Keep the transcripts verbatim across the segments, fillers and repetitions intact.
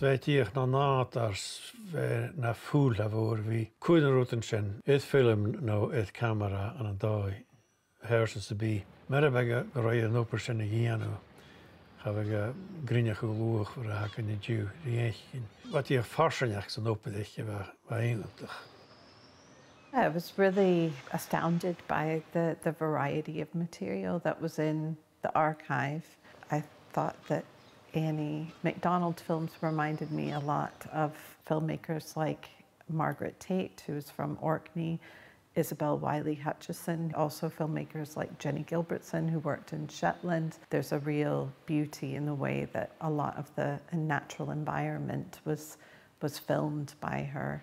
Bha e dìreach na nàdar, bha e na fuil a bha oirre, bha cuid de na rudan sin air film no air camara ann an dòigh, a thuirt sinn sam bith. Mura biodh e gu robh an obair sin a dhèanamh, cha bhiodh e a' cruinneachadh luachmhor a th' againn an-diugh ri fhaicinn. Bha e dìreach farsaingeachd san obair aice, bha, bha e iongantach. I was really astounded by the, the variety of material that was in the archive. I thought that Annie MacDonald films reminded me a lot of filmmakers like Margaret Tait, who was from Orkney, Isabel Wiley Hutcheson, also filmmakers like Jennie Gilbertson, who worked in Shetland. There's a real beauty in the way that a lot of the natural environment was, was filmed by her.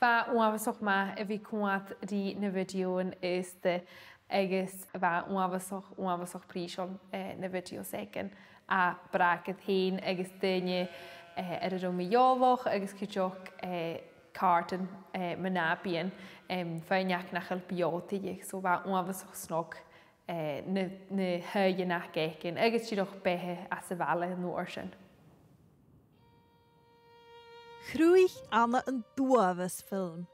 Bha e uabhasach math a bhith a' coimhead ri na videothan aosta agus bha e uabhasach, uabhasach prìseil, eh, na videos aige, a bhràthair fhèin agus daoine, eh, air an robh mi eòlach agus cuideachd, eh, càirdean, eh, mo nàbaidhean, em, faighneachd nach eil beò tuilleadh, so bha e uabhasach snog, eh, na, na h-aoighean aca fhaicinn agus dìreach beatha anns a' bhaile an uair sin. Chruthaich Anna an t-uabhas film.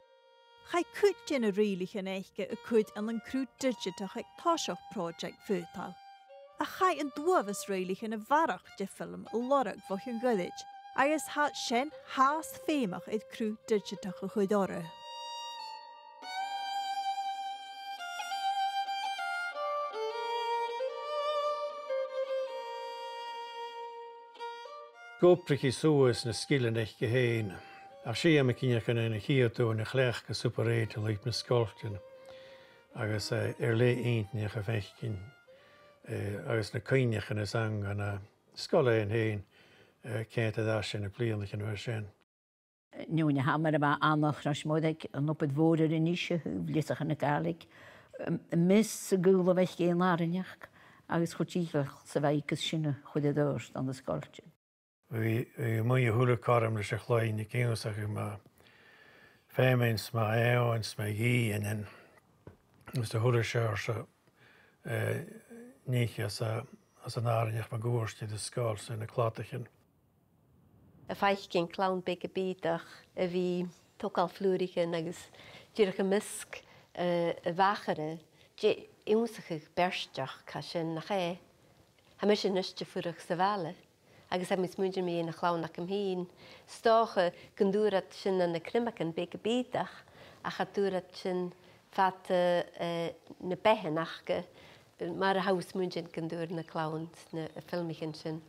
Chaidh cuid de na rìltean aice a chur ann an cruth didseatach aig toiseach pròiseact Futail. Ach chaidh an t-uabhas rìltean a bharrachd de film a lorg bho chionn ghoirid, agus tha sin fhathast feumach air cruth didseatach a chur orra. Ag obrachadh suas na sgilean aice fhèin, ach 's e a' chiad uair a chleachd i Super eight an luchd nan sgoiltean, agus, eh, air leth inntinneach a bh' aice fhèin, eh, agus na cuimhneachain as aithne dhan sgoil fhèin, eh, ceann de dhà sin na bliadhnaichean a bha sin. Nuair a tha mi a' faicinn Anna Chrois Mhoireig, an obair mhòr a rinn i a thaobh leasachadh na Gàidhlig, am, am meas a' ghaoil a bh' aice air an àrainneachd, agus cho dìcheallach 's a bha i gus sin a chur air adhart dha na sgoiltean. Bha, bha mi a h-uile cothrom leis a' chloinn ag ionnsachadh mu fheamainn 's mu eòin 's mu dhìtheanan, agus a h-uile seòrsa, eh, nì às a, às an àrainneachd mun cuairt air an sgoil 's air na cladaichean. A' faicinn clann beaga bìodach a bhith a' togail flùraichean agus dìreach am measg, eh, a' mhachair, dè ionnsachadh beartach, tha sin, nach e? Tha mise a-nis a' fuireach sa bhaile, agus tha mi a' smaoineachadh mu dheidhinn a' chlann agam fhìn. 'S dòcha gun d' fhuair iad sin ann an criomagan beaga bìodach, ach cha d' fhuair iad sin fad, eh, na beatha aca, mar a tha thu a' smaoineachadh gun d' fhuair na clann na filmichean sin.